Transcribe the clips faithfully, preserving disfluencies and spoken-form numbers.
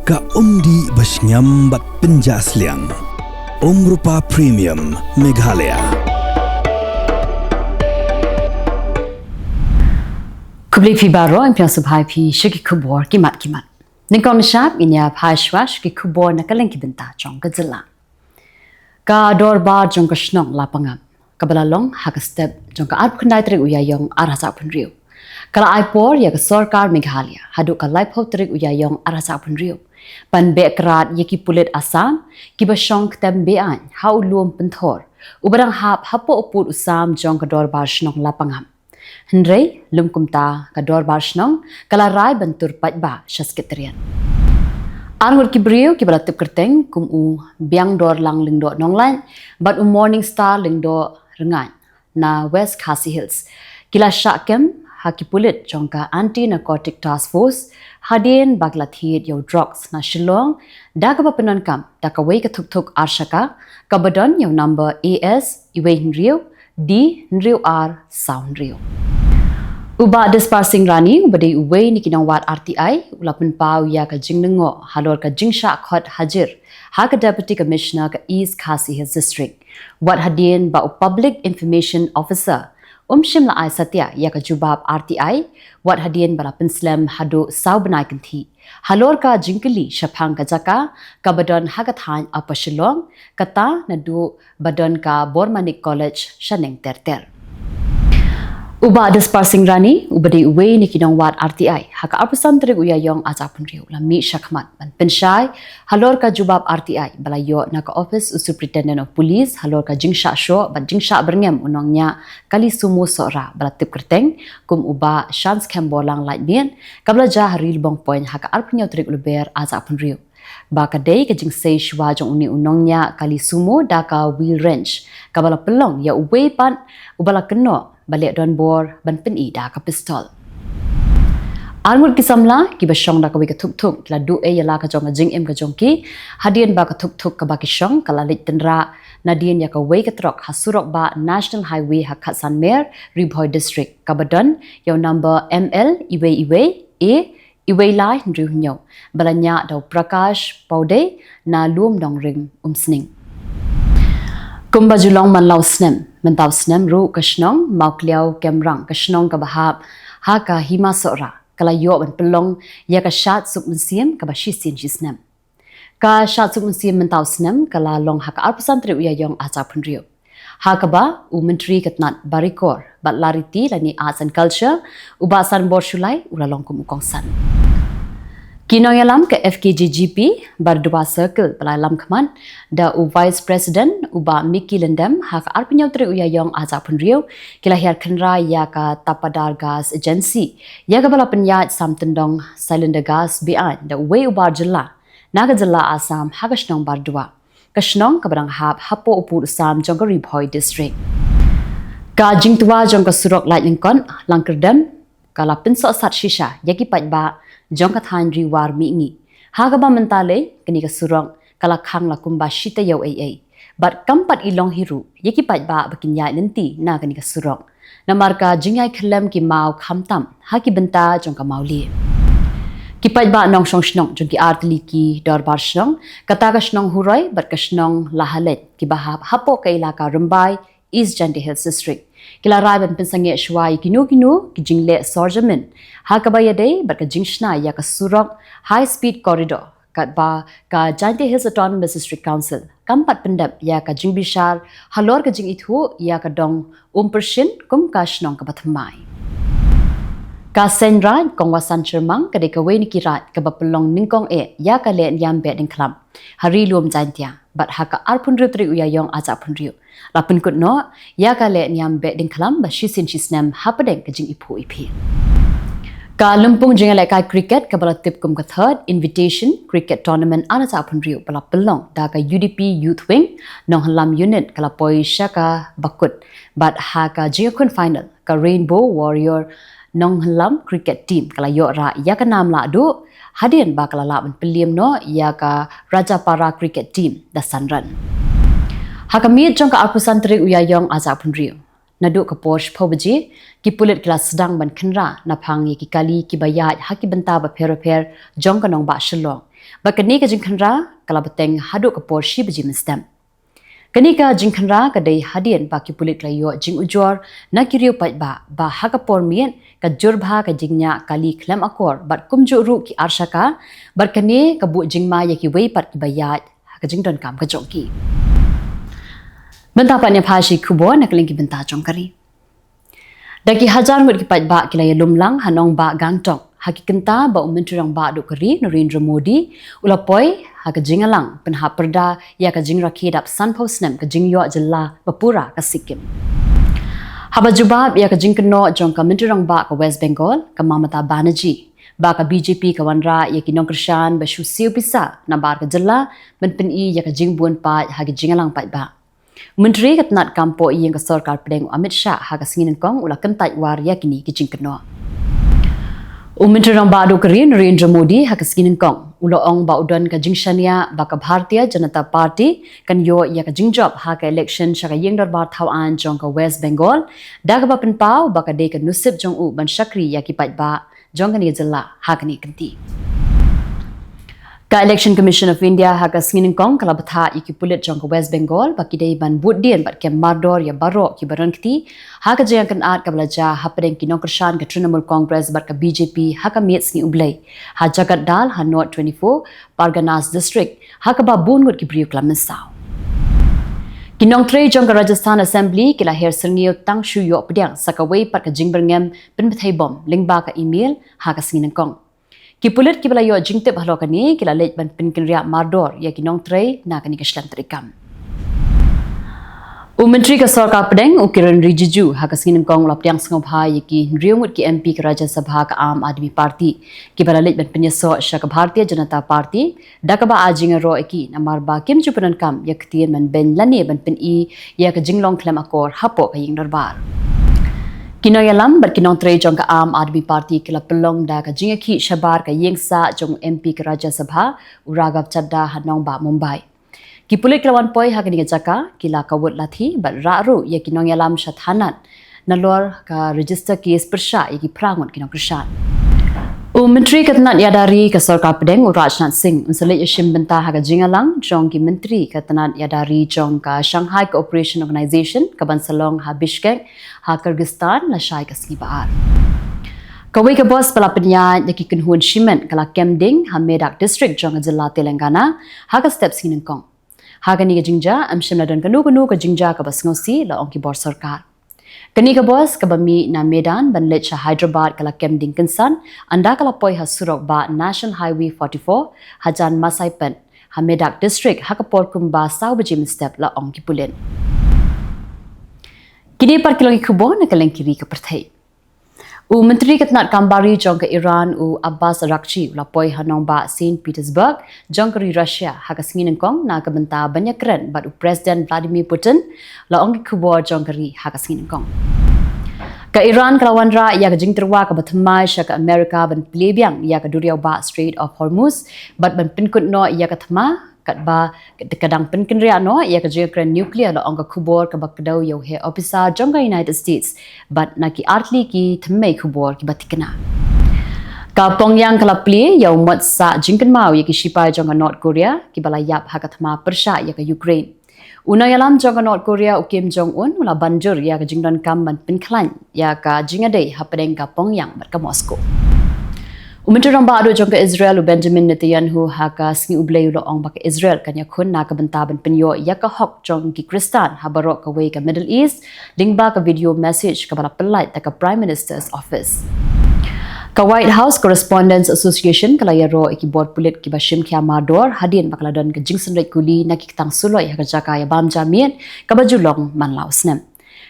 Ka umdih ba shngiam bad pynjah sliang. Umrupa Premium Meghalaya. Khublei phi baroh, ngi pdiang sngewbha ïa phi sha ki khubor ki mat ki mat. Nyngkong nyngshap ngin ïa phai shuwa sha ki khubor na ka lyngkha bynta jong ka jylla. Ka dorbar jong ka shnong Lapangap, kaba la long ha ka step jong ka arphew khyndai tarik u Ïaïong ar hajar arphew hynriew, ka la ai por ïa ka sorkar Meghalaya haduh ka laiphew tarik u Ïaïong ar hajar arphew hynriew ban beh krad ïa ki pulit Assam kiba shong ktem be-aiñ ha u lum pynthor uba dang hap hapoh u pud u sam jong ka dorbar shnong Lapangap. Hynrei lym kumta, ka dorbar shnong ka la rai ban tur paidbah sha Secretariat. Ar ngut ki briew kiba la tip kyrteng kum u Biangdorlang Lyngdoh Nonglait bad u Morning Star Lyngdoh Rngaid na West Khasi Hills ki la shah kem ha ki pulit jong ka Anti Narcotic Task Force hadien ba ki la thied ïa u drugs na Shillong da kaba pyndonkam da kawei ka thukthuk ar shaka kaba don ïa u number A S wei hynriew D hynriew ar saw hynriew. U Bah Dispar Singh Rani, uba dei uwei na ki nongwad R T I, u la pynpaw ïa ka jinglyngngoh halor ka jingshah khot hajir ha ka Deputy Commissioner ka East Khasi Hills District, wat hadien ba u Public Information Officer um shym la ai satia ïa ka jubab R T I, wat hadien ba la pynslem haduh saw bnai kynthih halor ka jingkylli shaphang ka jaka kaba don ha ka thaiñ Upper Shillong, kata naduh ba don ka Bormanic College shaneng ter ter. U Bah Dispar Singh Rani, uba dei uwei na ki nongwad R T I, ha ka arphew san tarik u Ïaïong ar hajar arphew hynriew u la mih shakhmat ban pynshai halor ka jubab R T I ba la ïoh na ka ophis u Superintendent of Police halor ka jingshah shoh bad jingshah byrngem u nongñiah kali sumo Sohra ba la tip kyrteng kum u Bah Shanskhemborlang Laitmiet, kaba la jia ha Ri Lubong Point ha ka arphew hynñiew tarik u Lber ar hajar arphew hynriew, ba ka dei ka jingsei shuwa jong une u nongñiah kali sumo da ka wheel wrench, kaba la pynlong ïa uwei pat uba la kynnoh ba leh donbor ban pyni da ka pistol. Ar ngut ki samla kiba shong da kawei ka thukthuk ki la duh ei ïa la ka jong ka jingim ka jong ki hadien ba ka thukthuk kaba ki shong ka la leit tynrah nadien ïa kawei ka trok ha surok bah National Highway ha Khatsanmer, Ri Bhoi District, kaba don ïa u number M L wei wei A wei lai hynriew hynñiew, ba la ñiah da u Prakash Paudei na Lum Nongring, Umsning. Kumba ju long man la u snem, mynta u snem ruh ka shnong Mawkliaw Kemrang, ka shnong kaba hap ha ka Hima Sohra, ka la ïoh ban pynlong ïa ka shad suk mynsiem kaba shisien shisnem. Ka shad suk mynsiem mynta u snem ka la long ha ka arphew san tarik u Ïaïong ar hajar arphew hynriew, ha kaba u Myntri ka tnad Barikor bad Lariti lane Arts and Culture, u Bah Sanbor Shullai, u la long kum u kongsan. Ki nongïalam ka F K J G P Bardwa Circle ba la lam khmat da u Vice President u Bah Mickey Lyndem ha ka arphew hynñiew tarik u Ïaïong ar hajar arphew hynriew, ki la hiar khynra ïa ka Tapadar Gas Agency ïa kaba la pynïaid sam tyndong cylinder gas be-aiñ da uwei u bar jylla na ka jylla Assam ha ka shnong Bardwa, ka shnong kaba dang hap hapoh u pud u sam jong ka Ri Bhoi District. Ka jingtwa jong ka surok laitlyngkot Langkyrdem ka la pynsohsat shisha ïa ki paidbah jong ka thaiñ Ri War Mihngi, ha kaba mynta lei kane ka surok ka la khang la kumba shi taïew ei ei, bad kam pat i long hi ruh ïa ki paidbah ba kin ïaid lynti na kane ka surok namar ka jingïaid khyllem ki maw khamtam ha ki bynta jong ka mawlieh. Ki paidbah nongshong shnong jong ki artylli ki dorbar shnong, kata ka shnong Huroi bad ka shnong Lahaleit, kiba hap hapoh ka ilaka Rymbai, East Jaintia Hills District, ki la rai ban pynsangeh shuwa ïa kino kino ki jingleh sorjamin ha kaba ïadei bad ka jingshna ïa ka surok High Speed Corridor, katba ka Jaintia Hills Autonomous District Council kam pat pyndep ïa ka jingbishar halor ka jingithuh ïa ka dong Umpyrshin kum ka shnong kaba thymmai. Ka Seiñ Raid Kong Wasan Chyrmang ka dei kawei na ki raid kaba pynlong nyngkong eh ïa ka lehniam Behdeiñkhlam ha Ri Lum Jaintia, bad ha ka arphew hynriew tarik u Ïaïong ar hajar arphew hynriew la pynkut noh ïa ka lehniam Behdeiñkhlam ba shisien shisnem hapdeng ka jingiphuh iphi. Ka lympung jingïalehkai cricket kaba la tip kum ka Third Invitation Cricket Tournament ar hajar arphew hynriew ba la pynlong da ka U D P Youth Wing Nonghyndam Unit ka la poi sha kaba kut, bad ha ka jingïakhun final ka Rainbow Warrior Nonghyndam Cricket Team ka la ïoh rah ïa ka nam lahduh hadien ba ka la lah ban pynliem noh ïa ka Rajapara Cricket Team da san run. Ha ka miet jong ka arphew san tarik u Ïaïong ar hajar arphew hynriew, naduh ka por shiphew baje, ki pulit ki la sdang ban khynra naphang ïa ki kali kiba ïaid ha ki bynta bapher bapher jong ka nongbah Shillong, Bad kane ka jingkhynra ka la bteng haduh ka por shi baje mynstep. Kane ka jingkhynra ka dei hadien ba ki pulit ki la ïoh jingujor na ki riew paidbah ba ha ka por miet ka jur bha ka jingñiah kali khlem akor bad kumjuh ruh ki arshaka, bad kane ka buh jingma ïa kiwei pat kiba ïaid ha ka jingdonkam ka jong ki. Bynta pat, ngin ïa phai sha ki khubor na ka liang ki bynta jong ka ri. Da ki hajar ngut ki paidbah ki la ïalum lang ha nongbah Gangtok ha ki kynta ba u Myntri Rangbah Duh ka ri Narendra Modi u la poi ha ka jingïalang pynhap pyrda ïa ka jingrakhe dap sanphew snem ka jingïoh jylla ba pura ka Sikkim. Haba jubab ïa ka jingkynnoh jong ka Myntri Rangbah ka West Bengal ka Mamata Banerjee ba ka B J P ka wanrah ïa ki nongkyrshan ba shu siew pisa nabar ka jylla ban pyni ïa ka jingbun paid ha ka jingïalang paidbah, u Myntri ka tnad kam poh ïing ka Sorkar Pdeng u Amit Shah ha ka sngi nyngkong u la kyntait war ïa kine ki jingkynnoh. U Myntri Rangbah Duh ka ri Narendra Modi ha ka sngi nyngkong u la ong ba u don ka jingshaniah ba ka Bharatiya Janata Party kan ïoh ïa ka jingjop ha ka election sha ka ïing dorbar thaw aiñ jong ka West Bengal, da kaba pynpaw ba ka dei ka nusip jong u ban shakri ïa ki paidbah jong kane ka jylla ha kane ka kynti. Ka Election Commission of India ha ka sngi nyngkong ka la bthah ïa ki pulit jong ka West Bengal ba ki dei ban bud dien bad kem mardor ïa baroh kiba rangkti ha ka jingïakynad kaba la jia hapdeng ki nongkyrshan ka Trinamool Congress bad ka B J P ha ka miet Sngi U Blei ha Jagat Dal ha North twenty-four Parganas District, ha kaba bun ngut ki briew ki la mynsaw. Ki nongtrei jong ka Rajasthan Assembly ki la her syrngiew tang shu ïoh pdiang sa kawei pat ka jingbyrngem pynbthei bom lyngba ka email ha ka sngi nyngkong. Ki pulit kiba la ïoh jingtip halor kane ki la leit ban pynkynriah mardor ïa ki nongtrei na kane ka shlem treikam. U Myntri ka Sorkar Pdeng u Kiren Rijiju ha ka sngi nyngkong u la pdiang sngewbha ïa ki hynriew ngut ki M P ka Rajya Sabha ka Aam Aadmi Party kiba la leit ban pynïasoh sha ka Bharatiya Janata Party da kaba ai jingïaroh ïa ki namar ba kim ju pyndonkam ïa ka ktien ban beiñ lane ban pyni ïa ka jinglong khlem akor hapoh ka ïing dorbar. Ki nongïalam bad ki nongtrei jong ka Aam Aadmi Party ki la pynlong da ka jingïakhih shabar ka ïing sah jong u M P ka Rajya Sabha u Raghav Chaddha ha nongbah Mumbai. Ki pulit ki la wan poi ha kane ka jaka ki la kawut lathi bad rah ruh ïa ki nongïalam sha thanat nalor ka register case pyrshah ïa ki phra ngut ki nongkyrshan. U Myntri ka tnad ïada ri ka Sorkar Pdeng u Rajnath Singh un sa leit ïashim bynta ha ka jingïalang jong ki myntri ka tnad ïada ri jong ka Shanghai Cooperation Organization kaban sa long ha Bishkek ha Kyrgyzstan lashai ka sngi ba ar. Kawei ka bos ba la pynïaid da ki kynhun shimet ka la kem ding ha Medak District jong ka jylla Telangana ha ka step sngi nyngkong. Ha kane ka jingjia ym shym la don kano kano ka jingjia kaba sngewsih, la ong ki bor sorkar. Kane ka bos kaba mih na Medan ban leit sha Hyderabad ka la kem ding kynsan ynda ka la poi ha surok bah National Highway forty-four hajan Masaipet ha Medak District ha ka por kumba saw baje mynstep, la ong ki pulit. Kine pat ki long ki khubor na ka liang ki ri ka pyrthei. U Myntri ka tnad kam bari jong ka Iran u Abbas Araghchi u la poi ha nongbah Saint Petersburg jong ka ri Russia ha ka sngi nyngkong na ka bynta ban ïakren bad u President Vladimir Putin, la ong ki khubor jong ka ri ha ka sngi nyngkong. Ka Iran ka la wanrah ïa ka jingtyrwa kaba thymmai sha ka America ban plie biang ïa ka duriaw bah Strait of Hormuz bad ban pynkut noh ïa ka thma katba ka dang pynkynriah noh ïa ka jingïakren nuclear, la ong ka khubor kaba kdew ïa u heh ophisar jong ka United States bad na ki artylli ki thymmei khubor kiba thikna. Ka Pyongyang ka la plie ïa u mot sah jingkynmaw ïa ki shipai jong ka North Korea kiba la ïap ha ka thma pyrshah ïa ka Ukraine. U nongïalam jong ka North Korea u Kim Jong Un u la ban jur ïa ka jingdonkam ban pynkhlaiñ ïa ka jingïadei hapdeng ka Pyongyang bad ka Moscow. U Myntri Rangbah Duh jong ka Israel u Benjamin Netanyahu ha ka sngi U Blei u la ong ba ka Israel kan ïakhun na ka bynta ban pynïoh ïa ka hok jong ki Khristan ha baroh kawei ka Middle East lyngba ka video message kaba la pyllait da ka Prime Minister's Office. Ka White House Correspondents Association ka la ïaroh ïa ki bor pulit kiba shim khia mardor hadien ba ka la don ka jingsynreit kuli na ki ktang suloi ha ka jaka ïabam ja miet kaba ju long man la u snem.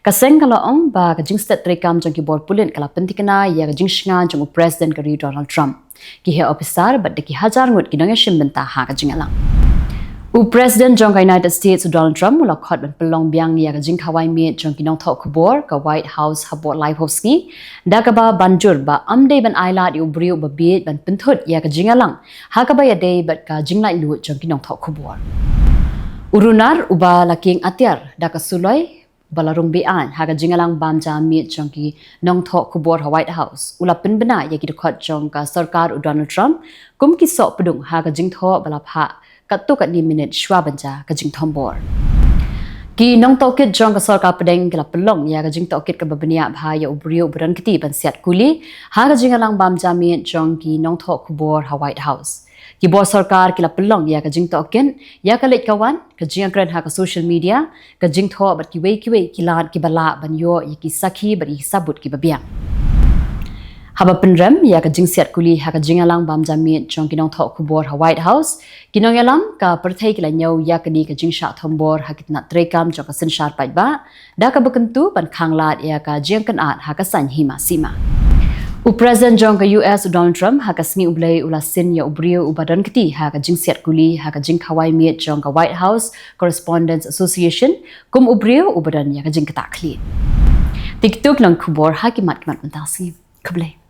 Ka seng ka la ong ba ka jingstet treikam jong ki bor pulit ka la pynthikna ïa ka jingshngaiñ jong u President ka ri Donald Trump, ki heh ophisar bad da ki hajar ngut ki nongïashim bynta ha ka jingïalang. U President jong ka United States u Donald Trump u la khot ban pynlong biang ïa ka jingkhawai miet jong ki nongthoh khubor ka White House hapoh laiphew sngi da kaba ban jur ba ym dei ban ailad ïa u briew uba bieit ban pynthut ïa ka jingïalang ha kaba ïadei bad ka jinglaitluid jong ki nongthoh khubor. U runar uba la kieng atiar da ka suloi ba la rung be-aiñ ha ka jingïalang bam ja miet jong ki nongthoh khubor ha White House u la pynbna ïa ki dkhot jong ka sorkar u Donald Trump kum ki sohpdung ha ka jingthoh ba la phah katto katne minit shwa ban jia ka jingthombor. Ki nongtohkit jong ka sorkar pdeng ki la pynlong ïa ka jingtohkit kaba bniah bha ïa u briew uba don kti ban siat kuli ha ka jingïalang bam ja miet jong ki nongthoh khubor ha White House. Ki bor sorkar ki la pynlong ïa ka jingtohkit ïa ka leit ka wan, ka jingïakren ha ka social media, ka jingthoh bad kiwei kiwei ki lad kiba lah ban ïoh ïa ki sakhi bad ïa ki sabut kiba biang. Haba pynrem ïa ka jingsiat kuli ha ka jingïalang bam ja miet jong ki nongthoh khubor ha White House, ki nongïalam ka pyrthei ki la ñiew ïa kane ka jingshah thombor ha ki tnat treikam jong ka synshar paidbah da kaba kyntu ban khanglad ïa ka jingkynad ha ka saiñ hima sima. U President jong ka U S u Donald Trump ha ka sngi U Blei u la sin ïa u briew uba don kti ha ka jingsiat kuli ha ka jingkhawai miet jong ka White House Correspondents Association kum u briew uba don ïa ka jingktah khlieh. Te kito ki long khubor ha ki mat ki mat mynta ka sngi. Khublei.